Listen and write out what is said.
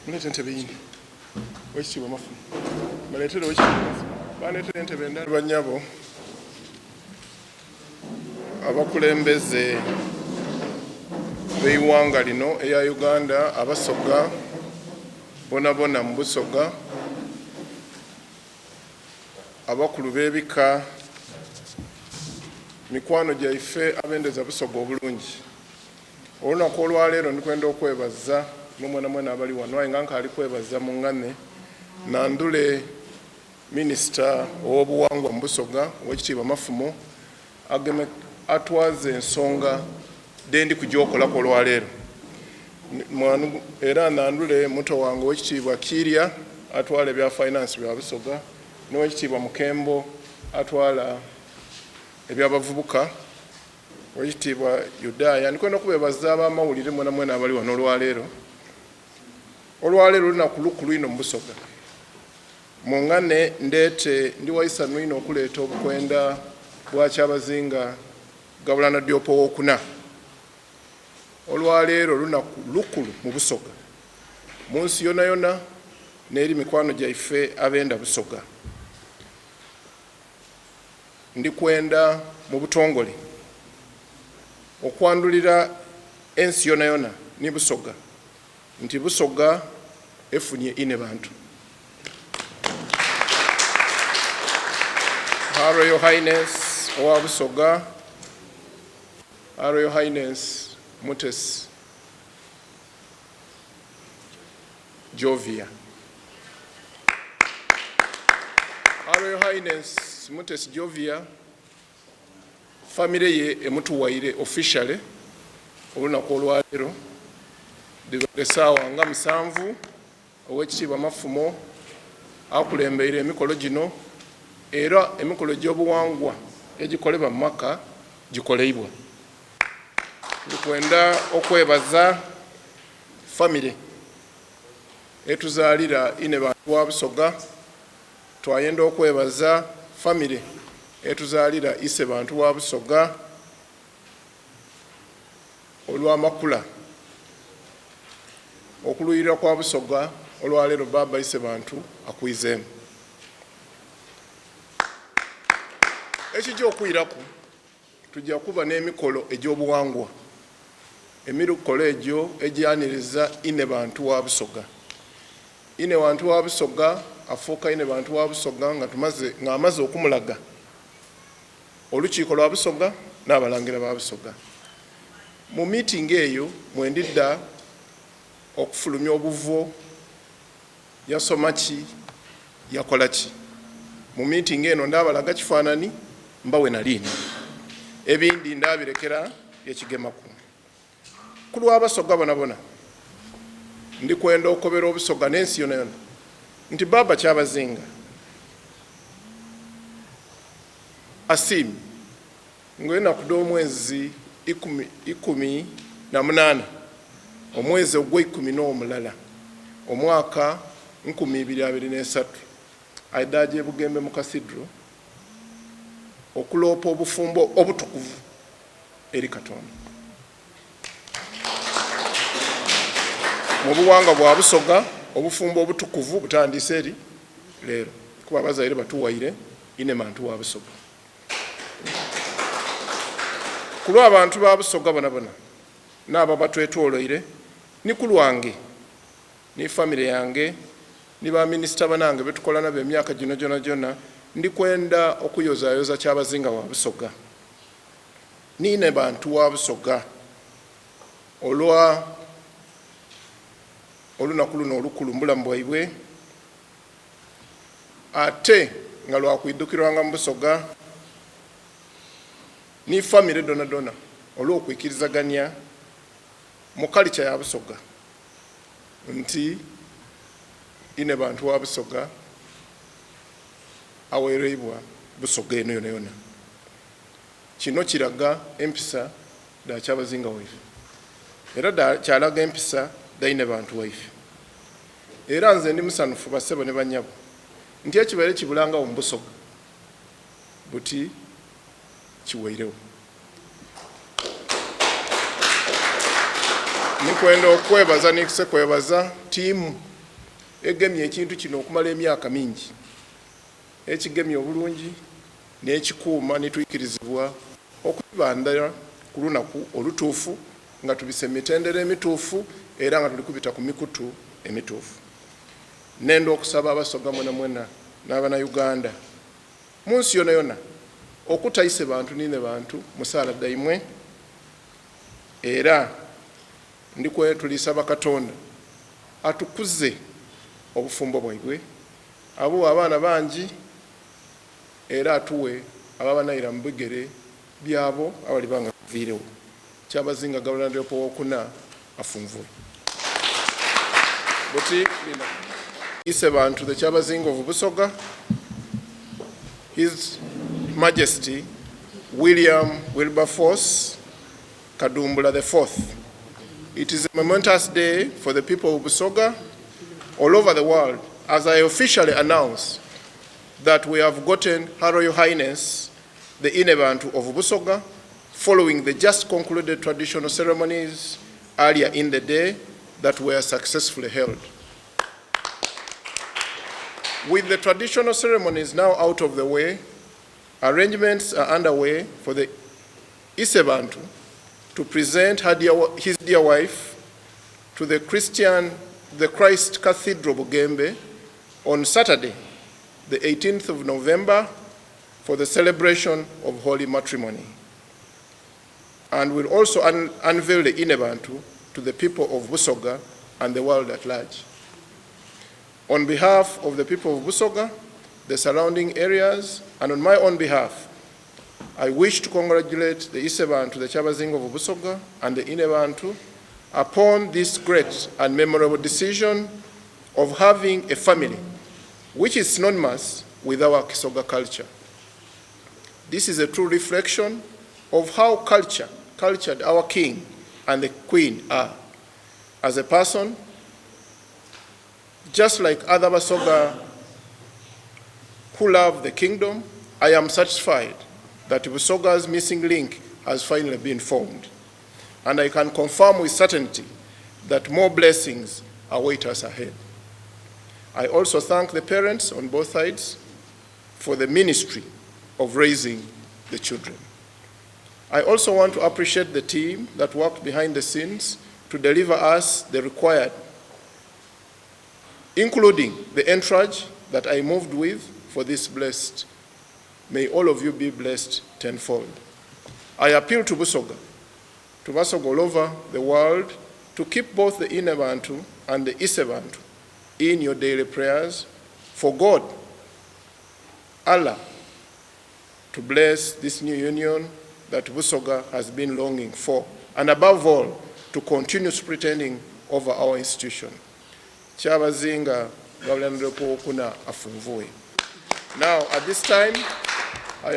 Muleete entebe yindi. Owekitiibwa Mafumo. Baleetere Owekitiibwa Mafumo. Bandeetere entebe endala. Bannyabo abakulembeze b'eighanga lino eya Uganda, Abasoga bonabona mu Busoga, abakulu b'ebika, mikwano gyaife abendeza Busoga obulungi. Olunaku olwaleero ndi kwenda okwebaza imwe mwenamwena abali wano aye nga nkaali kwebaza mungane nandhule Minisita ow'obuwangwa mu Busoga Owekitiibwa Mafumo ageme atwaze ensonga dhendi kuja okolaku olwaleero era nandhule muto wange Owekitiibwa Kiirya atwala ebya finance bya Busoga n'Owekitiibwa Mukembo atwala eby'abavubuka. Owekitiibwa Yudaaya, ndi kwenda okubeebaza ab'amawulire mwenamwena abali wano olwaleero. Olwaleero lunaku lukulu inho mu Busoga. Mungane ndeete, ndi wa isanhu inho okuleeta obukwenda bwa Kyabazinga Gabulana Dyopo Owokuna. Olwaleero lunaku lukulu mu Busoga, mu nsi yonayona n'eri mikwano gyaife abenda Busoga. Ndi kwenda mu butongole okwandhulira ensi yonayona ni Busoga nti Busoga efunye inhebantu. Her Royal Highness owa Busoga, Her Royal Highness Mutesi Jovia. Her Royal Highness Mutesi Jovia famire ye emutuwaire officially olunaku olwaleero dhibaire saawa nga musanvu. Owekitiibwa Mafumo akulembeire emikolo gino era emikolo egy'obuwangwa egikolebwa mu maka gikoleibwa. Tuli kwenda okwebaza famire etuzaalira inhebantu wa Busoga. Twayenda okwebaza famire etuzaalira Isebantu wa Busoga olw'amakula. Okuluyirira kwa Busoga olwaleero Bbaabba Isebantu akwizeemu. Ekija okwiraku Tuja kuba n'emikolo egy'obughangwa, emikolo egyo egyaniriza inhebantu wa Busoga. Inhebantu wa Busoga afuuka inhebantu wa Busoga nga tumaze nga amaze okumulaga Olukiiko lwa Busoga n'Abalangira ba Busoga. Mu miitingi eyo mwe ndidha okufulumya obuvo. Yasoma ki? Yakola ki? Mu miitingi eno ndaabalaga kifaanani mba we nali ndi. Ebindi ndaabirekera ye kigemaku. Ku lw'Abasoga bonabona, ndi kwenda okobera Obusoga n'ensi yonayona nti Bbaabba Kyabazinga asiimye ng'enaku dh'omwezi 18, omwezi ogweikumi n'omulala, omwaka 2023, aidha aje e Bugembe mu Cathedral okuloopa obufumbo obutukuvu eri Katonda. Mu buwangwa bwa Busoga, obufumbo obutukuvu butandiise eri leero kuba abazaire batuwaire inhemantu wa Busoga. Ku lw'abantu ba Busoga bonabona n'abo abatwetwoloire, ni ku lwange ni famire yange ni ba minisita banange be tukola nabo emyaka gino gyonagyona, ndi kwenda okuyozayoza Kyabazinga wa Busoga ni inhebantu wa Busoga olwa olunaku luno olukulu mu bulamu bwaibwe. Ate nga lwa kwidhukirwanga mu Busoga ni famire dhonadhona Inhebantu wa Busoga awereibwa Busoga eno yonayona. Kino kiraga empisa dha Kyabazinga waife era kyalaga empisa dha Inhebantu waife. Era nze ndi musanhufu basebo ni banyabo nti ekibaire kibulangagho mu Busoga buti kiwairegho. Ndikwenda okwebaza ni kwebaza tiimu egemye ekintu kino okumala emyaka mingi, ekigemye obulungi n'ekikuuma ni twikirizibwa okukibandha ku lunaku olutuufu nga tubise mu mitendera emituufu era nga tuli kubita ku mikutu emituufu. Nenda okusaba Abasoga mwenamwena n'Abanauganda mu nsi yonayona okuta Isebantu ni Inhebantu mu saala dhaimwe era ndi tulisaba Katonda atukuze obufumbo bwaibwe, abuwe abaana bangi era atuwe ababanaira mu bigere byabo abaliba nga baviiregho. Kyabazinga Gabula Ndyopo Owokuna afunvue. Buti lino Isebantu the Kyabazinga of Busoga, His Majesty William Wilberforce Kadumbula the Fourth. It is a momentous day for the people of Busoga all over the world as I officially announce that we have gotten Her Royal Highness the Inhebantu of Busoga following the just concluded traditional ceremonies earlier in the day that were successfully held. With the traditional ceremonies now out of the way, arrangements are underway for the Isebantu to present his dear wife to the Christ Cathedral Bugembe on Saturday, the 18th of November, for the celebration of holy matrimony. And will also unveil the Inhebantu to the people of Busoga and the world at large. On behalf of the people of Busoga, the surrounding areas, and on my own behalf, I wish to congratulate the Isebantu, the Kyabazinga of Busoga, and the Inhebantu upon this great and memorable decision of having a family which is synonymous with our Kisoga culture. This is a true reflection of how cultured our king and the queen are. As a person, just like other Basoga who love the kingdom, I am satisfied that Busoga's missing link has finally been formed. And I can confirm with certainty that more blessings await us ahead. I also thank the parents on both sides for the ministry of raising the children. I also want to appreciate the team that worked behind the scenes to deliver us the required, including the entourage that I moved with for this blessed. May all of you be blessed tenfold. I appeal to Busoga, to Basoga all over the world, to keep both the Inhebantu and the Isebantu in your daily prayers for God, Allah, to bless this new union that Busoga has been longing for, and above all, to continue superintending over our institution. Kyabazinga Gabula Ndyopo Owokuna afunvue. Now, at this time,